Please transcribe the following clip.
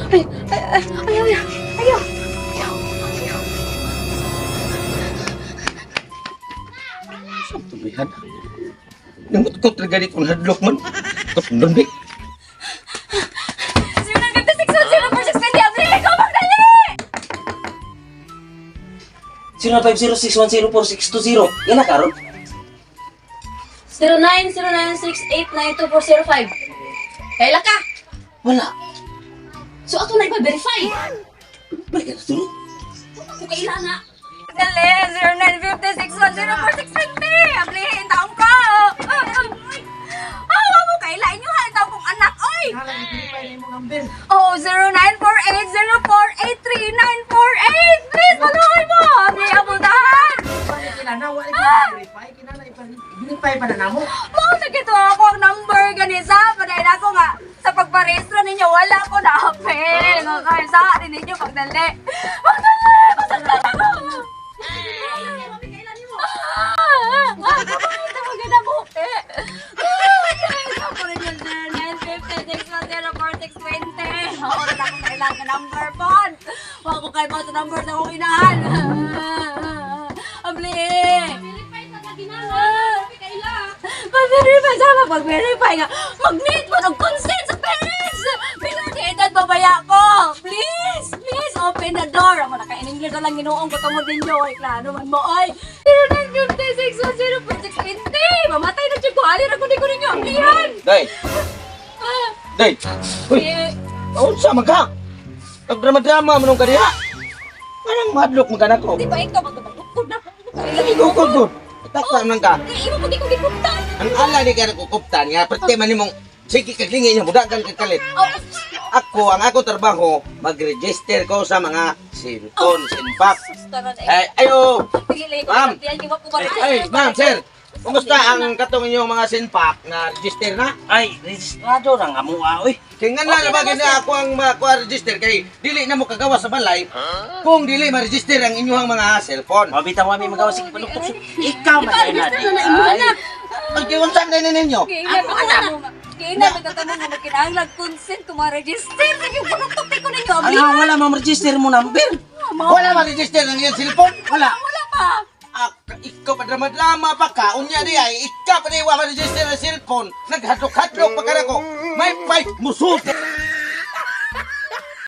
Ay, ay, ay, ay, ay, ayaw. Ayaw, ayaw. Sa tubihan. Namot ko talaga dito ang hadlok man. Katundon di. 0956 104 620. Abli, ikaw magdali! 0506104620. Yan na karon. 0909689245. Kaila ka? Wala. So ato na ipa-verify. Balik ka na tulog. Kung kaila na. Dali, 0956 104 620. Abli, taong ko. Ah, wa mo kaila inyo ha, taong kong anak, oy. Oh, 0948048398. Please, maluhay mo. Abli, abultahan. Verify pa na namo. Mao na gito ako ang number gani sa padayon ako nga sa pagparehistro ninyo wala ko na apel. Nga kaya sa akin ninyo pagdali. Pagdali! Masaktan ako! Ah! Ah! Tawagan na mo! Eh! Ah! Ako rin yung 0956104620. Ako rin akong kailangan na number phone. Wala ko kayo sa number sa akong inahan. Abli! Verify sa kaginana. Kaila. Pag-verify sama, pag-verify nga. Mag-need mo ng consent sa parents! Minor de edad, babaya ko! Please! Please, open the door! Ako naka-in-English na lang ginoong ko tungod ninyo. Ay, klaro man mo, ay! 0956 104 620! Mamatay na siya ko! Alin ako ni ko ninyo! Amlihan! Day! Ah, Day! Uy! eh, Unsa man ka? Nagdrama-drama man ka diha. Parang madlok man ka nako. Di ba ikaw magkapagukod na? Lagi gukod ko. Takpa man ka. Di, imo pag ikaw gikuptan! Ang ala ni ka nagkukuptan nga perte man nimong sige kag lingi niya mudagan kag kalit. Oh, Ako ang ako trabaho mag-register ko sa mga cellphone simpak. taran, eh. Ay ayo. Pili ko, Ma'am. diyan, di ba ko ba- Ay, ma'am, sir. Kumusta ang katong inyong mga sinpak na register na? Ay, registrado na nga mo ah, oy. Kay nga na ba gani ako ang makuha register kay dili na mo kagawa sa balay kung dili ma-register ang inyong mga cellphone. Mabitaw kami magawa sige panuktok. Ikaw man ay na. Na imo na. Pagkiunsan din ninyo. Kaya ako na. Kaya na magkatamo nga magkinahanglan consent to ma-register. Sige, panutok ko ninyo. Ang Abli. wala ma'am register mo number. Wala ma-register ang iyong cellphone? Wala. Wala pa. Ah, ikaw pa drama-drama pa ka. Unya di ay, ikaw pa di wa ma-register ang cellphone. Naghadlok-hadlok pa ka nako. May fight musulti.